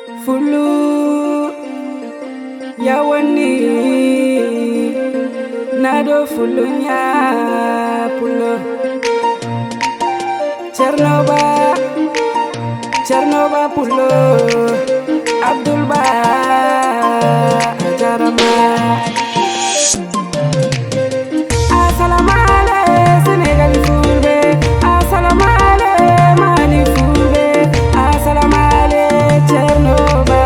Fulu yawani nado fulu nya pulo Cernoba pulo Abdul Ba Jarama Assalamu alaikum Senegal fulbe Assalamu alaikum Mali fulbe Assalamu alaikum Cernoba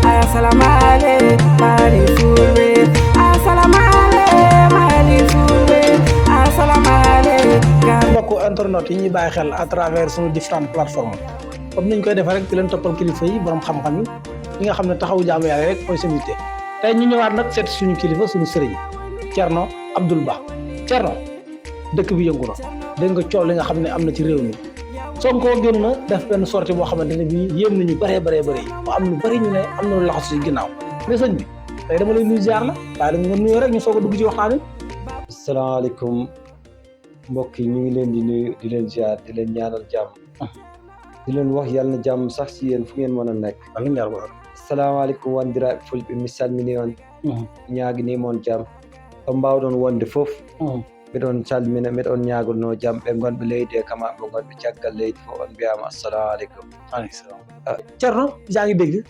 Assalamu alaikum Mali fulbe Assalamu alaikum Mali fulbe Assalamu alaikum mbokku internet yi ñuy bàyyi xel à travers suñu différentes plateformes comme niñ koy defee rek di leen toppal kilifa yi borom xam-xam yi nga xam ne taxawu jaamu yàlla rek mooy seen yitte tey ñu ñëwaat nag seet suñu kilifa suñu sëriñ Thierno Abdoul Ba Thierno dëkk bi yëngu na dégg nga coow li nga xam ne am na ci réew mi Sonko génn na def benn sortie boo xamante ne bii yéem nañu bëree yi ba am lu bëri ñu ne am na lu laxasu ci ginnaaw mais sëñ bi tey dama lay nuyu ziar la waaye da nga nuyoo rek ñu soog a dugg ci waxtaan wi. asalaamaaleykum mbokk yi ñu ngi leen di nuyu di leen ziar di leen ñaanal jàmm di leen wax yàlla na jàmm sax si yéen fu ngeen mën a nekk. asalaamaaleykum wandiraɓe fulɓe mi salmini on ñaagini moon jam to mbawɗon wonde fof miɗon salmina miɗon ñagono jam ɓe gonɓe leydi e kama ɓe gonɓe caggal leydi fof on mbiyama assalamualeykum. aleykum salaam Thierno yaa ngi dégg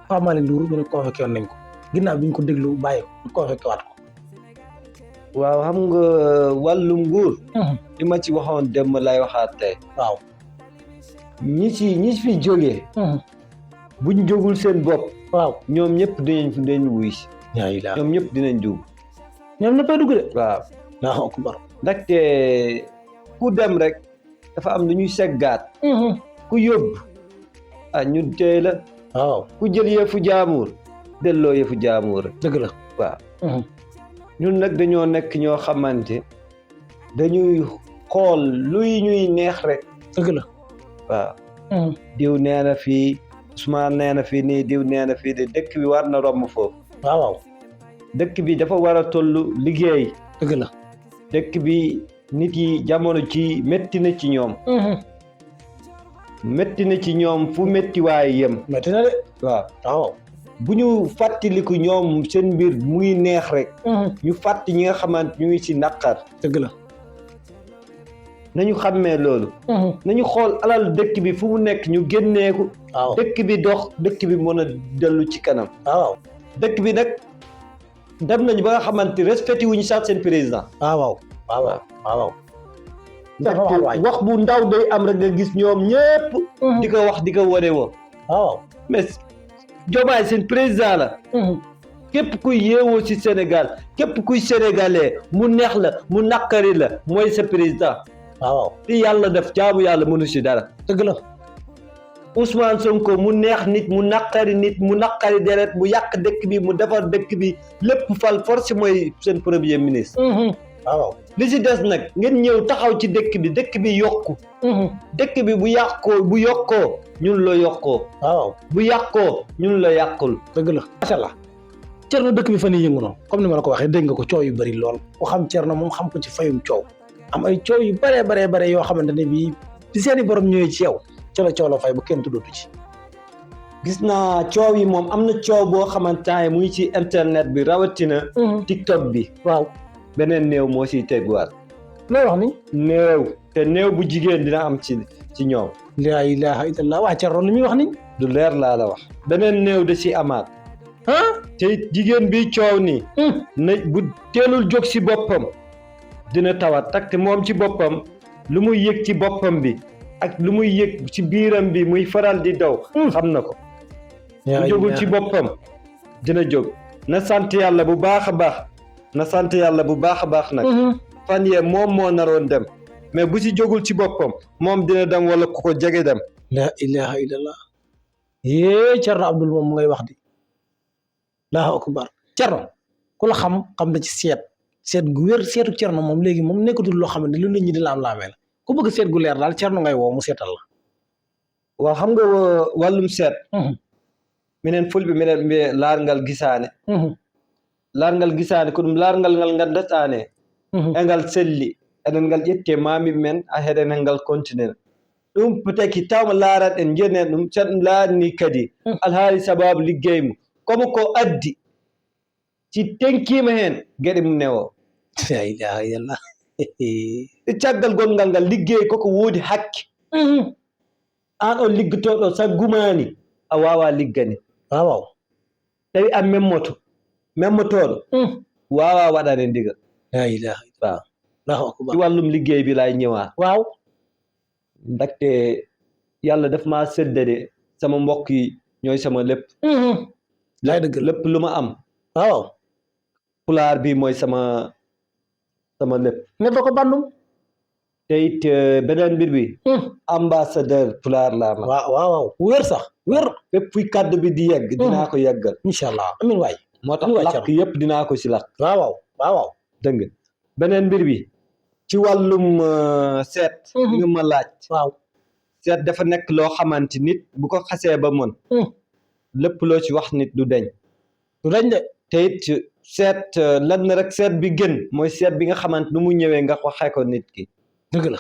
Pape Malick Ndour ñu ne convoqué woon nañ ko ginnaaw bi ñu ko déglu bàyyi ko ñu convoqué waat ko. waaw xam nga wàllum nguur li ma ci waxoon démb lay waxaat tey. waaw ñi fi jógee buñ jógul seen bopp waaw ñoom ñëpp dinañ wuy si ñoom ñëpp dinañ dugg ñoom ñëppay dugg de waaw Allahu akbar ndaxte ku dem rek dafa am lu ñuy seggaat ku yóbbu ñu tey la waaw ku jël yëfu jaamur delloo yëfu jaamur rek dëgg la waaw ñun nag dañoo nekk ñoo xamante dañuy xool luy ñuy neex rek dëgg la waaw diw nee na fii Ousmane nee na fii nii diw nee na fii de dëkk bi war na romb foofu waaw dëkk bi dafa war a toll liggéey dëgg la dëkk bi nit yi jamono ci métti na ci ñoom métti na ci ñoom fu métti waaye yem métti na de waaw bu ñu fàttaliku ñoom seen mbir muy neex rek ñu fàtti ñi nga xamante ñu ngi ci naqar dëgg la nañu xàmmee loolu nañu xool alal dëkk bi fu mu nekk ñu génnee ko waaw dëkk bi dox dëkk bi mën a dellu ci kanam waaw dëkk bi nag dem nañu ba nga xamante respecté wuñu sax seen président waaw ndaxte wax bu ndaw day am rek nga gis ñoom ñëpp di ko wax di ko wane woo waaw mais Diomaye seen président la képp kuy yeewoo ci Sénégal képp kuy sénégalais mu neex la mu naqari la mooy sa président waaw li yàlla def jaamu yàlla mënu ci dara dëgg la Ousmane Sonko mu neex nit mu naqari deret mu yàq dëkk bi mu defar dëkk bi lépp fal force mooy seen premier ministre waaw li ci des nag ngeen ñëw taxaw ci dëkk bi yokku dëkk bi bu yokkoo ñun la yokkoo waaw bu yàqoo ñun la yàqul dëgg la macha allah Thierno dëkk bi fan yii yëngu noonu comme ni ma la ko waxee dégg nga ko coow yu bëri lool ku xam Thierno moom xam ko ci fayum coow am ay coow yu bëree yoo xamante ne bii bi seeni borom ñëwee ci yow coow la fay bu kenn tuddatu ci. gis naa coow yi moom am na coow boo xamante ne muy ci internet bi rawatina TikTok bi waaw beneen néew moo siy teguwaat looy wax ni néew bu jigéen dina am ci ñoom laa ilaha illallah waa Thierno li muy wax ni du leer laa la wax beneen néew da ci amaat te jigéen bi coow ni na bu teelul jóg ci boppam dina tawat takk moom ci boppam lu muy yëg ci boppam bi ak lu muy yëg ci biiram bi muy faral di daw xam na ko bu jógul ci boppam dina jóg na sant yàlla bu baax a baax nag fan yee moom moo naroon dem mais bu ci jógul ci boppam moom dina dem wala ku ko jege dem la ilaha illallah Thierno Abdoul moom mu ngay wax di Allahu akbar Thierno ku la xam na ci seet gu wér seetu Thierno moom léegi moom nekkatul loo xamante lu nit ñi di laam-laamee la ku bëgg seet gu leer daal Thierno ngay woo mu seetal la waaw xam nga wàllum seet minen fulɓe minen mbiye laarngal gisaane ko ɗum laarngal ngal nganndatane e ngal selli eɗen ngal ƴetti e mamiɓe men a heɗen ngal continue ɗum taki tawma laaran en jenen ɗum tan laarni kadi alhaali sababu liggey mum komo ko addi si tenkima heen geɗe mum newo la ilaha illallah caggal gongal ngal liggey koko woodi hakke an on liggotoɗo saggumani a wawa liggani waaw tawi a memmotoɗo wawa waɗane ndiga la ilaha waaw allahu akbar ci wàllum liggéey bi laay ñëwaat waaw ndaxte yàlla daf maa séddade sama mbokk yi ñooy sama lépp laay dëgg lépp lu ma am waaw pulaar bi mooy sama lépp ne ba ko bandum te it beneen mbir bi ambassadeur pulaar laa ma waaw wér sax wér fépp fuy kàddu bi di yegg dinaa ko yeggal incha allah amin waay moo tax lakk yëpp dinaa ko si lakk waaw dégg nga beneen mbir bi ci wàllum seet li nga ma laaj waaw seet dafa nekk loo xamante nit bu ko xasee ba mën lépp loo ci wax nit du deñ de te it seet lan na rek seet bi gën mooy seet bi nga xamante nu mu ñëwee nga waxee ko nit ki dëgg la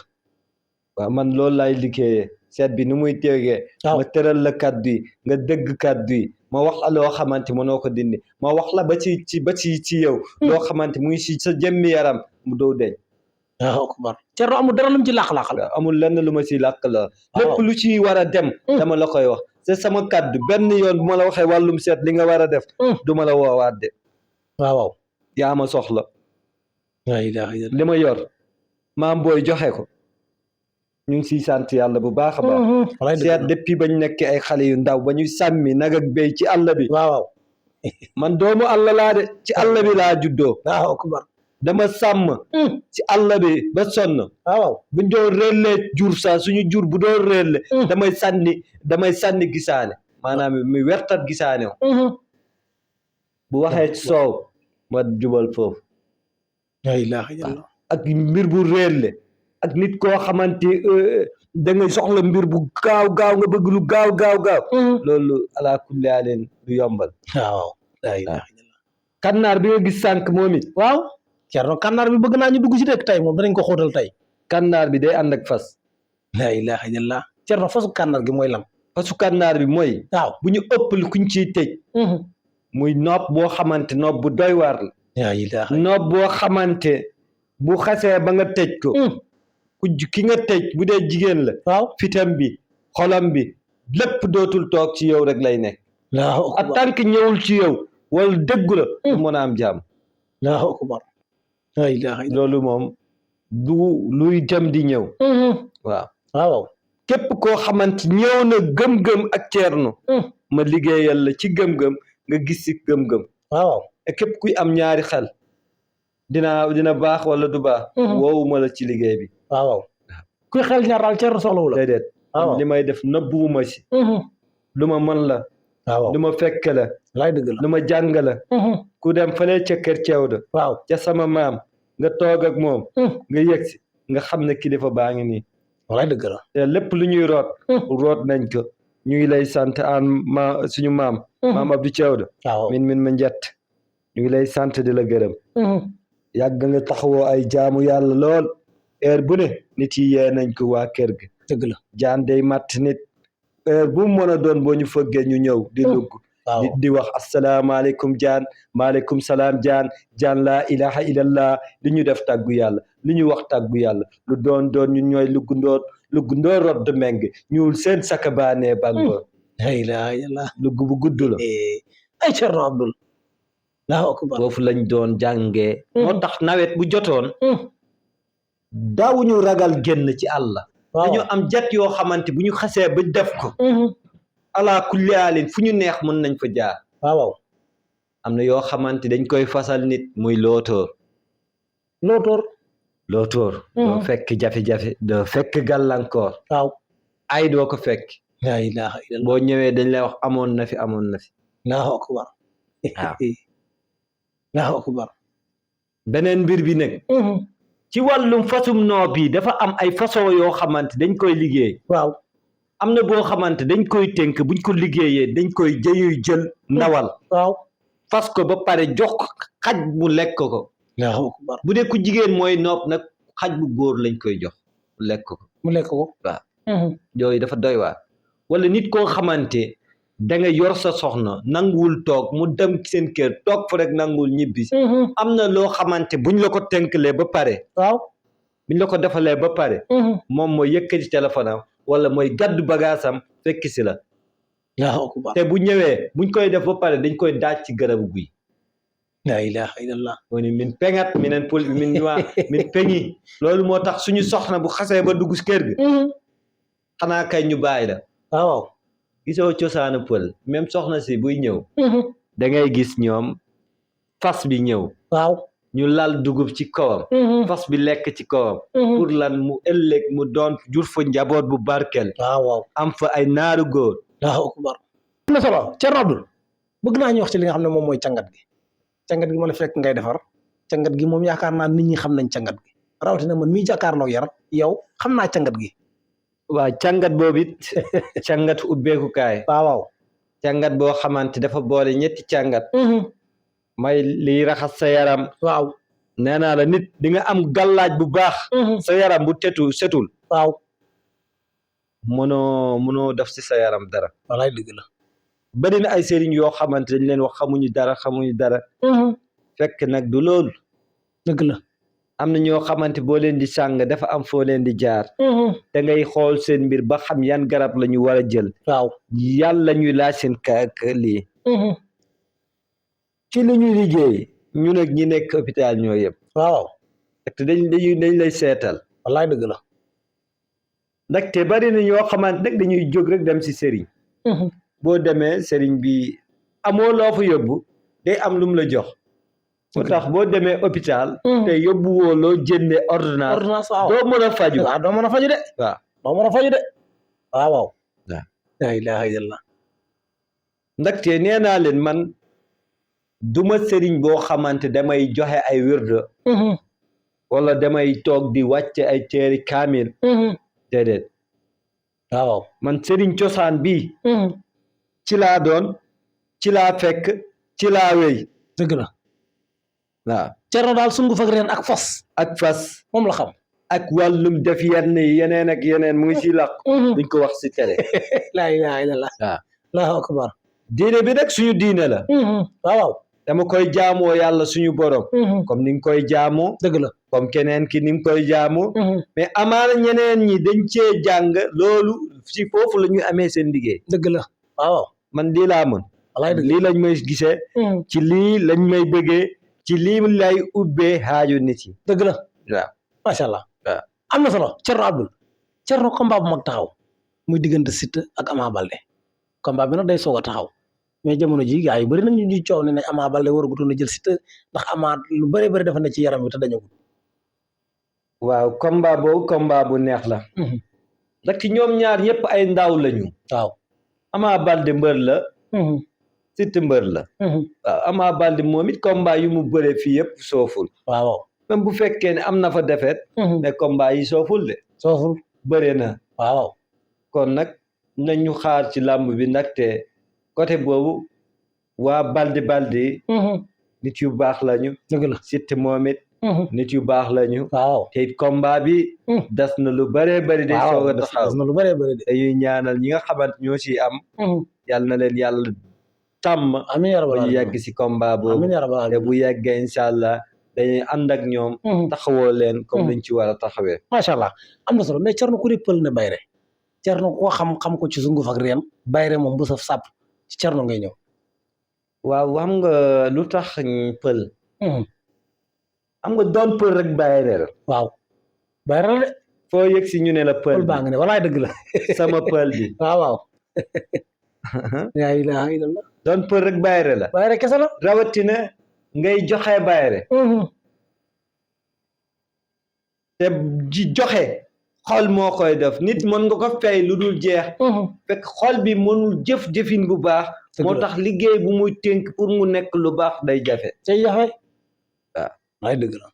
waaw man loolu laay liggéeyee seet bi nu muy tegee ma tëral la kàddu yi nga dëgg kàddu yi ma wax la loo xamante mënoo ko dindi ma wax la ba ci yow loo xamante mu ngi si sa jëmmi yaram mu doo deñ waaw akbar Thierno amul dara lu mu ci làq-làqal amul lenn lu ma si làq la lépp lu ci war a dem dama la koy wax c'est sama kàddu benn yoon bu ma la waxee wàllum seet li nga war a def du ma la woowaat de waaw yaa ma soxla la ilaha illallah li ma yor maam booy joxe ko ñu ngi siy sant yàlla bu baax a baax seet depuis bañ nekk ay xale yu ndaw ba ñuy sàmmi nag ak béy ci àll bi waaw man doomu àll laa de ci àll bi laa juddoo waaw akbar dama sàmm ci àll bi ba sonn waaw buñ doon réellee jur saa suñu jur bu doon réelle damay sànni gisaane maanaam mi wertat gisaane bu waxee soow ma jubal foofu la ilaha illallah ak mbir bu réelle ak nit koo xamante da ngay soxla mbir bu gaaw nga bëgg lu gaaw loolu ala kulli haalin du yombal waaw la ilaha illallah kannaar bi nga gis sànq moom it waaw Thierno kannaar bi bëgg naa ñu dugg ci rek tey moom danañ ko xóotal tey kannaar bi day ànd ak fas la ilaha illallah Thierno fasu kannaar gi mooy lam fasu kannaar bi mooy waaw bu ñu ëppal kuñ ciy tëj muy nopp boo xamante nopp bu doy waar la ilaha nopp boo xamante bu xasee ba nga tëj ko ki nga tëj bu dee jigéen la waaw fitam bi xolam bi lépp dootul toog ci yow rek lay nekk en tant que ñëwul ci yow wala déggu la du mën a am jàmm allahu akbar la ilaha loolu moom du luy dem di ñëw waaw képp koo xamante ñëw na gëm-gëm ak Thierno ma liggéeyal la ci gëm-gëm nga gis ci gëm-gëm waaw et képp kuy am ñaari xel dina baax wala du baax woowuma la ci liggéey bi waaw kuy xel ñaar daal Thierno soxlawu la déedéet li may def nëbbuwuma si lu ma mën la lu ma fekk la laay dëgg la lu ma jàng la ku dem fële ca kër Cewdo waaw ca sama maam nga toog ak moom nga yëg si nga xam ne kilifa baa ngi nii laay dëgg la te lépp lu ñuy root nañ ko ñuy lay sant an suñu maam Abdou Cewdo min ma njett ñu ngi lay sant di la gërëm yàgg nga taxawoo ay jaamu yàlla lool heure bu ne nit yi yee nañ ko waa kër gi dëgg la jaan day matt nit heure bu mu mën a doon boo ñu fëggee ñu ñëw di lugg di wax asalaamaaleykum jaan maaleykum salaam jaan laa ilaha illallah li ñu def tàggu yàlla li ñu wax tàggu yàlla lu doon ñun ñooy luggundoor rodd meng ñuul seen saka baanee bangoor la ilaha illallah lugg bu gudd la ay Thierno Abdoul foofu lañ doon jàngee moo tax nawet bu jotoon daawuñu ragal génn ci àll dañu am jat yoo xamante bu ñu xasee ba def ko ala kulli haalin fu ñu neex mën nañ fa jaar waaw am na yoo xamante dañ koy fasal nit muy lootoor doo fekk jafe-jafe doo fekk gàllankoor waaw ay doo ko fekk la ilaha illallah boo ñëwee dañ lay wax amoon na fi allahu akbar allahu akbar beneen mbir bi nag ci wàllum fasum noob yi dafa am ay façon yoo xamante dañ koy liggéey waaw am na boo xamante dañ koy tënk buñ ko liggéeyee dañ koy jël ndawal waaw fas ko ba pare jox xaj mu lekk ko allahu akbar bu dee ku jigéen mooy noob nag xaj bu góor lañ koy jox mu lekk ko waaw yooyu dafa doy waar wala nit koo xamante da nga yor sa soxna nanguwul toog mu dem seen kër toog fa rek nanguwul ñibbi am na loo xamante buñ la ko tënkalee ba pare waaw buñ la ko defalee ba pare moom mooy yëkkati téléphone am wala mooy gàddu bagaasam fekk si la te bu ñëwee buñ koy def ba pare dañ koy daaj ci garabu guy la ilaha illallah woni min peŋat minen pul min ñuwa min peŋi loolu moo tax suñu soxna bu xasee ba dugg si kër gi xanaa kay ñu bàyyi la waaw gisoo cosaanu pël même soxna si buy ñëw da ngay gis ñoom fas bi ñëw waaw ñu lal dugub ci kawam fas bi lekk ci kawam pour lan mu ëllëg mu doon jur fa njaboot bu barkel waaw am fa ay naaru góor Allahu akbar am na solo Thierno Abdoul bëgg naa ñu wax ci li nga xam ne moom mooy cangat gi ma la fekk ngay defar cangat gi moom yaakaar naa nit ñi xam nañ cangat gi rawatina man mii jàkkaarloo yar yow xam naa cangat gi waaw cangat boobu it cangat ubbeekukaay waaw cangat boo xamante dafa boole ñetti cangat may liy raxas sa yaram waaw nee naa la nit di nga am gàllaaj bu baax sa yaram bu setul waaw mënoo def ci sa yaram dara walaay dëgg la bari na ay sëriñ yoo xamante dañ leen wax xamuñu dara fekk nag du loolu dëgg la am na ñoo xamante boo leen di sàng dafa am foo leen di jaar da ngay xool seen mbir ba xam yan garab la ñu war a jël waaw yàlla ñuy laaj seen lii ci li ñuy liggéey ñu nag ñi nekk hôpital ñoo yëpp waaw te dañ lay seetal wallaay dëgg la ndaxte bari na ñoo xamante nag dañuy jóg rek dem si sëriñ boo demee sëriñ bi amoo loo fa yóbbu day am lu mu la jox moo tax boo demee hôpital te yóbbu woo loo jënde ordonnance doo mën a faju waaw doo mën a faju de waaw doo mën a faju de waaw waaw la ilaha illallah ndaxte nee naa leen man duma sëriñ boo xamante damay joxe ay wirdo wala damay toog di wàcce ay teeri kaamil déedéet waaw man sëriñ cosaan bii ci laa doon ci laa fekk ci laa wéy dëgg la waaw Thierno daal sunguf ak reen ak fas moom la xam ak wàllum def yeneen ak yeneen mu ngi ci làq duñ ko wax ci télé laa ilaha illallah waaw allahu akbar diine bi nag suñu diine la waaw dama koy jaamoo yàlla suñu borom comme ni nga koy jaamoo dëgg la comme keneen ki ni nga koy jaamoo mais amaana ñeneen ñi dañ cee jàng loolu ci foofu la ñu amee seen liggéey dëgg la waaw man lii laa mën lii lañ may gisee ci lii lañ may bëggee ci lii lay ubbee xaaju nit yi dëgg la waaw macha allah waaw am na solo Thierno Abdoul Thierno combat bu mag taxaw muy diggante Siteu ak Ama Baldé combat bi nag day soog a taxaw mais jamono ji gaa yu bëri nañu ñuy coow ne Ama Baldé waragutoon a jël Siteu ndax Ama lu bëri dafa ne ci yaram bi te dañagul waaw combat boobu combat bu neex la ndax ñoom ñaar ñëpp ay ndaw lañu waaw Ama Baldé mbër la Siteu mbër la waaw Ama Baldé moom it combat yu mu bëree fii yëpp sooful waaw même bu fekkee ne am na fa defet mais combat yi sooful de bëre na waaw kon nag nañu xaar ci làmb bi ndaxte côté boobu waa Baldé nit yu baax lañu dëgg la Siteu moom it nit yu baax lañu waaw te it combat bi des na lu bëree bëri day soog a taxaw des na lu bëree bëri de dañuy ñaanal ñi nga xamante ñoo ci am yàlla na leen yàlla tàmm amiin yaa rabbal ba ñu yegg si combat boobu amiin yaa rabbal te bu yeggee incha allah dañuy ànd ak ñoom taxawoo leen comme liñ ci war a taxawee macha allah am na solo mais Thierno ku ne pël ne bayre Thierno koo xam ko ci sunguf ak reen bayre moom bu saf sàpp ci Thierno ngay ñëw waaw xam nga lu tax pël xam nga doon pël rek bayre la waaw bayre la de foo yëg si ñu ne la pël baa nga ne walaay dëgg la sama pël bi waaw yaa ilaha illallah doon pël rek bayre la bayre kese la rawatina ngay joxe bayre te ji joxe xol moo koy def nit mën nga ko fay lu dul jeex fekk xol bi mënul jëfin bu baax moo tax liggéey bu muy tënk pour mu nekk lu baax day jafe day jafe waaw waay dëgg la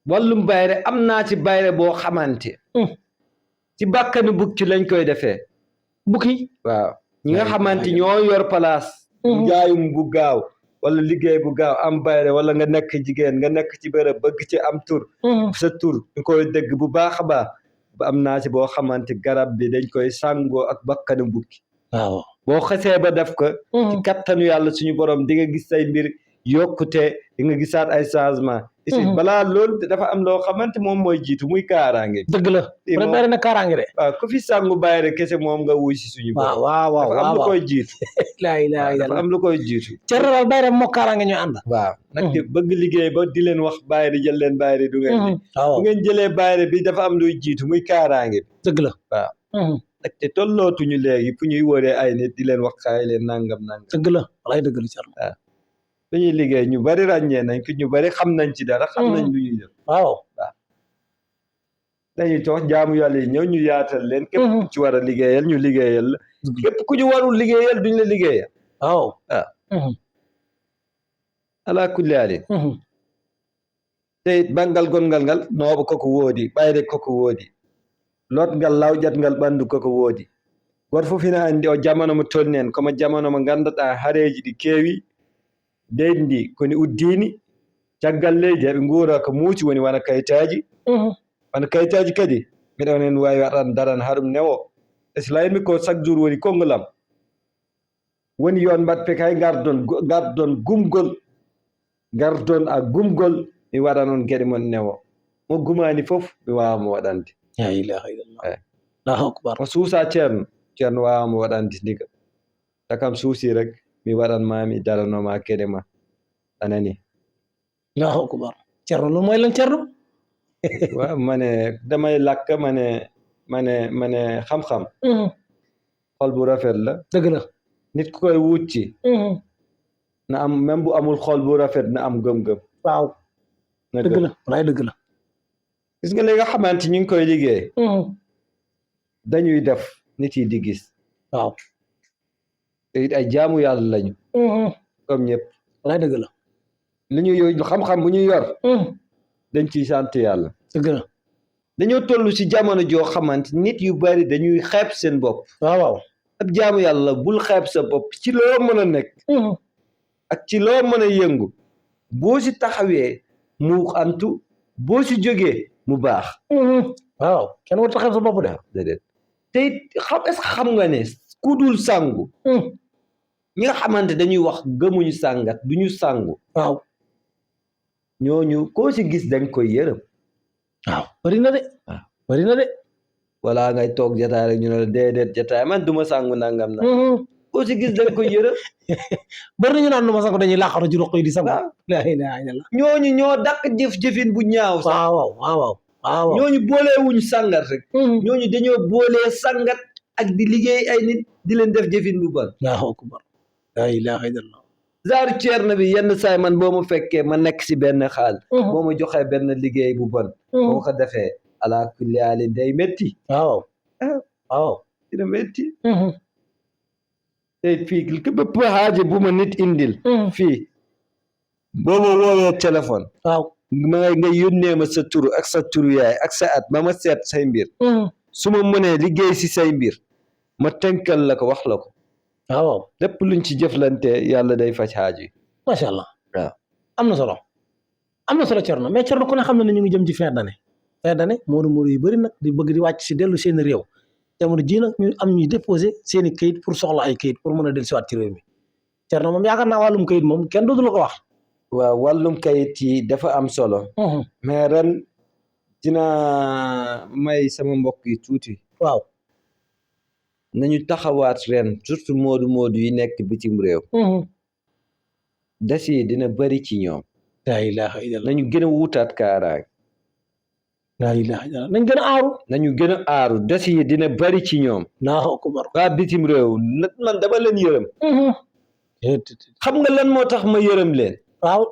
wàllum bayre am naa ci bayre boo xamante ci bàkkanu bukki lañ koy defee bukki waaw ñi nga xamante ñoo yor place njaayum bu gaaw wala liggéey bu gaaw am bayre wala nga nekk jigéen nga nekk ci bërëb bëgg ci am tur sa tur ñu koy dégg bu baax a baax ba am naa si boo xamante garab bi dañ koy sàngoo ak bakkanu bukki waaw boo xasee ba def ko ci kattanu yàlla suñu borom di nga gis say mbir yokkute di nga gisaat ay changement ici balaa loolu dafa am loo xamante moom mooy jiitu muy kaaraange dëgg la moom bari na kaaraange de waaw ku fi sàngu bàyyi rek kese moom nga wuy si suñu borom waaw dafa am lu koy jiitu laa ilaaha dafa illallaah am lu koy jiitu Thierno daal bàyyi rek moo kaaraange ñooy ànd waaw nag bëgg liggéey ba di leen wax bàyyi jël leen bàyyi du ngeen waaw bu ngeen jëlee bàyyi bi dafa am luy jiitu muy kaaraange bi dëgg la waaw nag te tollootuñu léegi fu ñuy wóoree ay nit di leen wax kaay leen nangam dëgg la walaay dëgg la Thierno waaw dañuy liggéey ñu bari ràññee nañ ko ñu bari xam nañ ci dara xam nañ lu ñuy def waaw dañuy toog jaamu yàlla yi ñëw ñu yaatal leen képp ku ci war a liggéeyal ñu liggéeyal la képp ku ñu warul liggéeyal duñ la liggéeyal waaw ala kulli haalin te it bangal gongal ngal nooɓo koko woodi ɓayde koko woodi lotngal lawƴatngal ɓanndu koko woodi goto fof ina anndi o jamano mo tolni en komo jamano mo ngannduɗaa hareeji ɗi keewi leydi ndi koni uddiini caggal leydi heɓe nguura ko muuci woni wona kayitaaji wona kayitaaji kadi miɗa on en waawi waɗan daran haɗum newo e so layinmi ko chaque jour woni konngol am woni yon mbaɗ kay gardon gumgol gardon a gumgol mi waɗan on geɗe mon newo mo gumaani fof mi waawa mo waɗande la ilaha illallah allahu akbar mo suusa ceerno waawa mo waɗande ndiga takam suusi rek mi waɗan mami daranoma keɗe ma anani allahu akbar Thierno loolu mooy lan Thierno waaw mane damay lakk mane xam-xam xol bu rafet la dëgg la nit ku koy wucci na am même bu amul xol bu rafet na am gëm-gëm waaw dëgg la walaay dëgg la gis nga li nga xamante ñu ngi koy liggéey dañuy def nit yi di gis waaw te it ay jaamu yàlla lañu comme ñëpp walaay dëgg la li ñuy xam-xam bu ñuy yor dañ ciy sant yàlla dëgg la dañoo toll ci jamono joo xamante nit yu bari dañuy xeeb seen bopp waaw ab jaamu yàlla bul xeeb sa bopp ci loo mën a nekk ak ci loo mën a yëngu boo ci taxawee mu antu boo ci jógee mu baax waaw kenn war taxaw sa bopp de déedéet te it est-ce que xam nga ne ku dul sangu ñi nga xamante dañuy wax gëmuñu sàngat duñu sangu waaw ñooñu koo ci gis dañ koy yërëm waaw bari na de waaw bari na de wala ngay toog jataay rek ñu ne la déedéet jataay man duma sangu nangam na koo ci gis dañ koy yërëm bari na ñu naan duma sangu dañuy laaxatu ci roq yi di sangu la ilaha illallah ñooñu ñoo dàq jëf-jëfin bu ñaaw sax waaw ñooñu boolewuñ sangat rek ñooñu dañoo boolee sangat ak di liggéey ay nit di leen def jëfin bu bon allahu akbar la ilaha illallah zaaru Ceerno bi yenn saay man boo ma fekkee ma nekk si benn xaal boo ma joxee benn liggéey bu bon boo ko defee ala kulli haalin day métti waaw dina métti te fii ki bépp xaaje bu ma nit indil fii boo ma woowee téléphone waaw nga yónnee ma sa turu ak sa turu yaay ak sa at ba ma seet say mbir su ma mënee liggéey si say mbir ma tënkal la ko wax la ko waaw lépp luñ ci jëflante yàlla day faj xaaj yi macha allah waaw am na solo Thierno mais Thierno ku ne xam na ne ñu ngi jëm ci fin d'année moodu yu bëri nag di bëgg di wàcc si dellu seen réew jamono ji nag ñu am ñuy déposé seen i kayit pour soxla ay kayit pour mën a dellu siwaat ci réew mi Thierno moom yaakaar naa wàllum kayit moom kenn dootu la ko wax waaw wàllum kayit yi dafa am solo mais ren dina may sama mbokk yi tuuti waaw nañu taxawaat ren surtout moodu yi nekk bitim réew des yi dina bëri ci ñoom la ilaha illallah nañu gën a wutaat kaaraange la ilaha illallah nañ gën a aaru nañu gën a aaru des yi dina bëri ci ñoom allahu akbar waa bitim réew man dama leen yërëm xam nga lan moo tax ma yërëm leen waaw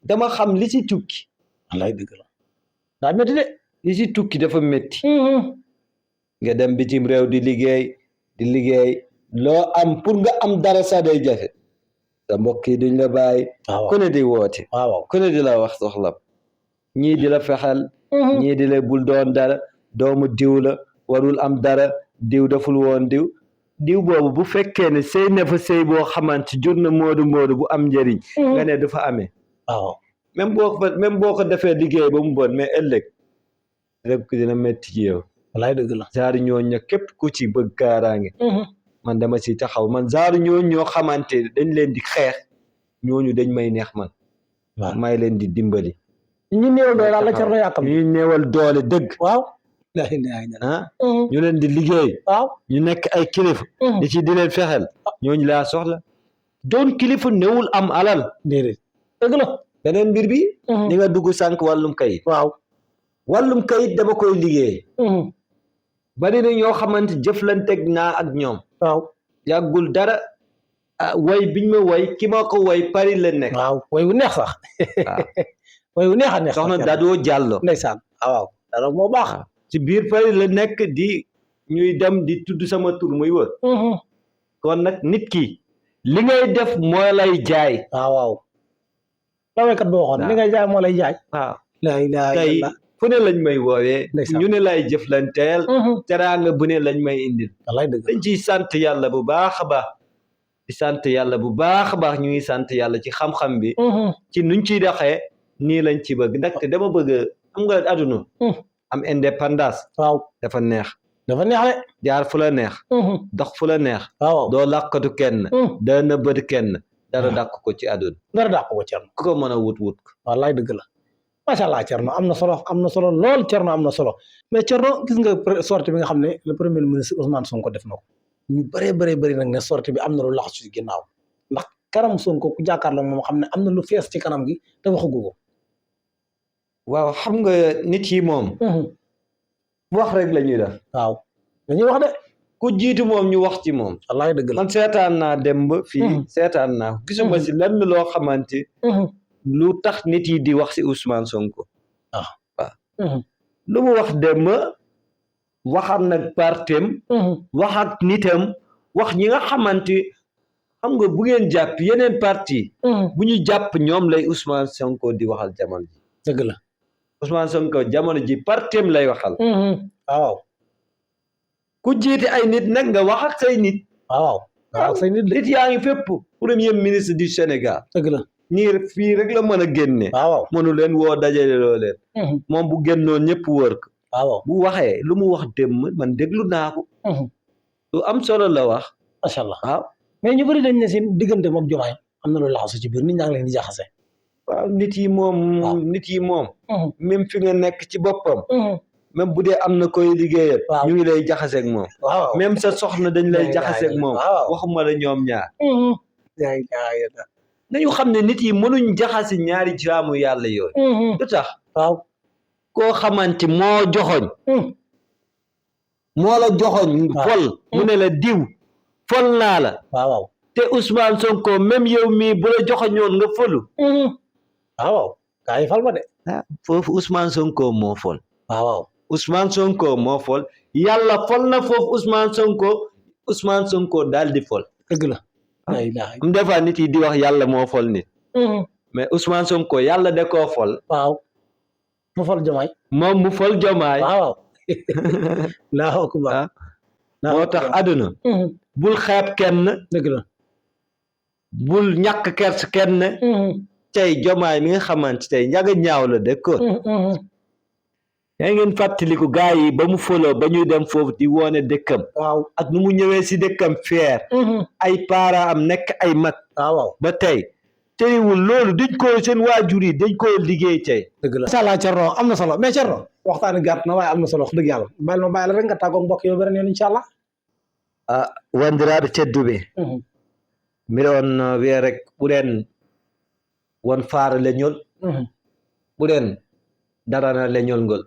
dama xam li ci tukki wallaay dëgg la daa métti de li ci tukki dafa métti nga dem bitim réew di liggéey loo am pour nga am dara sax day jafe sa mbokk yi duñ la bàyyi ku ne di woote ku ne di la wax soxlam ñii di la fexel ñii di la bul doon dara doomu diw la warul am dara diw deful woon diw boobu bu fekkee ne sëy na fa sëy boo xamante jur na moodu bu am njëriñ nga ne du fa amee waaw même boo ko defee liggéey ba mu bon mais ëllëg rek dina métti ci yow wallaay dëgg la. genre ñooñu képp ku ci bëgg kaaraange man dama si taxaw man genre ñooñu ñoo xamante dañ leen di xeex ñooñu dañ may neex man waaw may leen di dimbali ñu néew doole daal la Thierno yàkkam. ñuy néewal doole dëgg waaw. ah ñu leen di liggéey waaw. ñu nekk ay kilifa di ci di leen fexel ñooñu laa soxla doon kilifa newul am alal déedéet dëgg la. beneen mbir bi di nga dugg sànq wàllum kayit waaw. wàllum kayit dama koy liggéey bari na ñoo xamante jëflanteeg naa ak ñoom waaw. yàggul dara way biñ ma way ki ma ko way Paris la nekk waaw way wu neex sax. waaw way wu neex a neex. soxna Dadoo Diallo ndeysaan waaw dara moo baax. ci biir Paris la nekk di ñuy dem di tudd sama tur muy wër kon nag nit ki li ngay def moo lay jaay waaw waaw. la waykat boo waxoon li ngay jaay moo lay jaay. waaw la ilaha tey illallah. fu ne lañ may woowee Ndeysaan. ñu ne lay jëflanteel teraanga bu ne lañ may indil wallaay dëgg dañ ciy sant yàlla bu baax a baax di sant yàlla bu baax a baax ñu ngi sant yàlla ci xam-xam bi ci nuñ ciy doxee nii lañ ci bëgg ndaxte dama bëgg am nga àdduna am indépendance waaw dafa neex dafa neex de. jaar fu la neex dox fu la neex waaw doo làkkatu kenn doo nëbbët kenn dara dàq ko ci àdduna dara dàq ko Thierno. ku ko mën a wut ko wallaay dëgg la macha allah Thierno am na solo lool Thierno am na solo mais Thierno gis nga sortie bi nga xam ne le premier ministre Ousmane Sonko def na ko ñu bëree bëri nag ne sortie bi am na lu lax ci ginnaaw ndax kanam Sonko ku jàkkaarloo moom xam ne am na lu fees ci kanam gi te waxagu ko. waaw xam nga nit yi moom wax rek la ñuy def waaw dañuy wax de. ku jiitu moom ñu wax ci moom wallaay dëgg la. man seetaan naa dem ba fii seetaan naa gisuma si lenn loo xamante lu tax nit yi di wax si Ousmane Sonko waaw lu mu wax dem waxat nag partem waxat nitam wax ñi nga xamante xam nga bu ngeen jàpp yeneen parti bu ñu jàpp ñoom lay Ousmane Sonko di waxal jamono ji dëgg la. Ousmane Sonko jamono ji partem lay waxal waaw. ku jiite ay nit nag nga wax ak say nit waaw waaw say nit nit yaa ngi fépp premier ministre du Sénégal dëgg la. ñii fii rek la mën a génne waaw mënu leen woo dajale loo leen moom bu génnoon ñëpp wër ko waaw bu waxee lu mu wax dem man déglu naa ko lu am solo la wax macha allah. waaw mais ñu bëri dañ ne seen diggante moom Diomaye am na lu laxasu ci biir nit ñaa ngi leen di jaxase. waaw nit yi moom même fi nga nekk ci boppam même bu dee am na koy liggéeyal ñu ngi lay jaxaseeg moom waaw même sa soxna dañ lay jaxaseeg moom waxuma la ñoom ñaar nañu xam ne nit yi mënuñ jaxase ñaari jaamu yàlla yooyu lu tax waaw koo xamante moo joxoñ moo la joxoñ fol mu ne la diw fol naa la waaw te Ousmane Sonko même yow mii bu la joxoñoon nga folu waaw gaa yi fal ba de foofu Ousmane Sonko moo fol waaw Ousmane Sonko moo fol yàlla fol na foofu Ousmane Sonko daal di fol dëgg la am defa nit yi di wax yàlla moo fol nit mais Ousmane Sonko yàlla da koo fol waaw mu fol Diomaye moom mu fol Diomaye waaw Allahu akbar moo tax àdduna bul xeeb kenn dëgg la bul ñàkk kers kenn tey Diomaye mi nga xamante tey njaga ñaaw la dëkkoon yaa ngeen fàttaliku gaa yi ba mu foloo ba ñuy dem foofu di woone dëkkam waaw ak nu mu ñëwee si dëkkam fier ay parents am nekk ay mag waaw ba tey teewul loolu dañ ko seen waajur yi dañ koo liggéey tey dëgg la. macha allah Thierno am na solo mais Thierno waxtaani gàtt na waaye am na solo wax dëgg yàlla bàyyi la rek nga tàggoog mbokk yow beneen yoon incha allah. wandiraɓe tedduɓe mbiɗa on wiya rek ɓuren won faara leñol ɓuren darana leñol ngol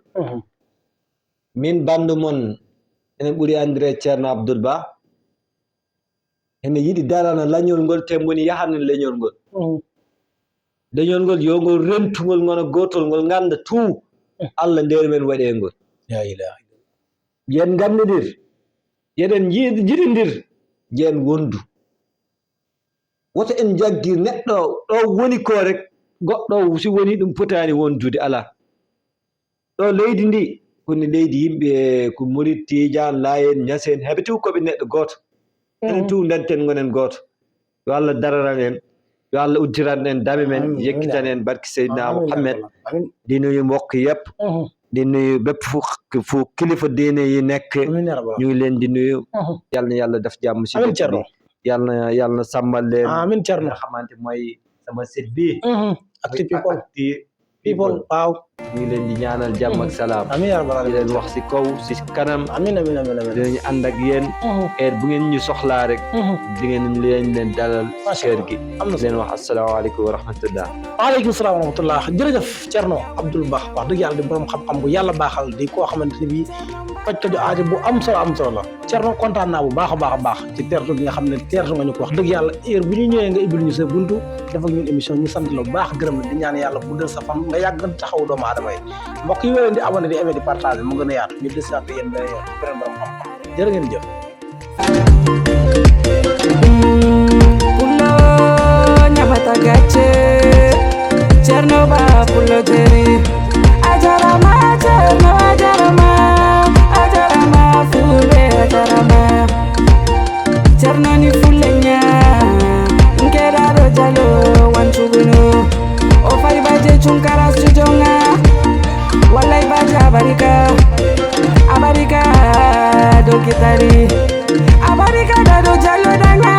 min bandu mon enen ɓuri andire ceerno Abdoul Ba ene yiɗi darana leñol ngol te moni yahana leñol ngol leñol ngol yo ngol rentugol ngona gotol ngol ganda tout Allah nder men waɗe ngol la ilaha yen gandidir yeɗen jiɗidir yen wondu woto en jaggir neɗɗo ɗo woni ko rek goɗɗo si woni ɗum fotani wondude ala ɗo leydi ndi koni leydi yimɓe ko Murid Tidiane Layen Ñasen heɓe tu koɓe neɗɗo goto enen tu denten gonen goto yo Allah dararan en yo Allah uddiran en dame men yekkitan en barke Seydina Mouhamed dinoyi mbokk yépp di nuyu bépp fu kilifa diine yi nekk amiin yaa rabbal ñu ngi leen di nuyu yàlla na yàlla def jàmm si amiin dëkk bi yàlla na sàmmal leen amiin Thierno nga xamante mooy sama sët bi Actu People people waaw ñu ngi leen di ñaanal jàmm ak salaam amiin yaa rabbal di leen wax si kaw si kanam amiin amiin amiin amiin dinañu ànd ak yéen heure bu ngeen ñu soxlaa rek di ngeen leen dalal kër gi am na di leen wax asalaamaaleykum wa rahmatullah waaleykum salaam wa rahmatullah jërëjëf Thierno Abdoul Ba wax dëgg yàlla di borom xam-xam bu yàlla baaxal di koo xamante ne bii fajkatu aajo bu am solo la Thierno kontaan naa bu baax a baax ci teertu gi nga xam ne teertu nga ñu ko wax dëgg yàlla heure bu ñu ñëwee nga ibbil ñu sa buntu def ak ñun émission ñu sant la bu baax gërëm la di ñaan yàlla bu dal sa fan nga yàgg taxaw doomu aadama yi mbokk yi wéy leen di abonné di aimé di partagé mu gën a yaatu ñu des ak yéen beneen yoon beneen borom xam-xam jërë ngeen jëf Pulo nyabata gache Thierno Ba pulo jeri ajarama Thierno ajarama fulbe ajarama Thierno ni fulenya nkera do jalo wanchugunu o fay baje chunkara stujonga walay baje abarika do kitari abarika do jalo danga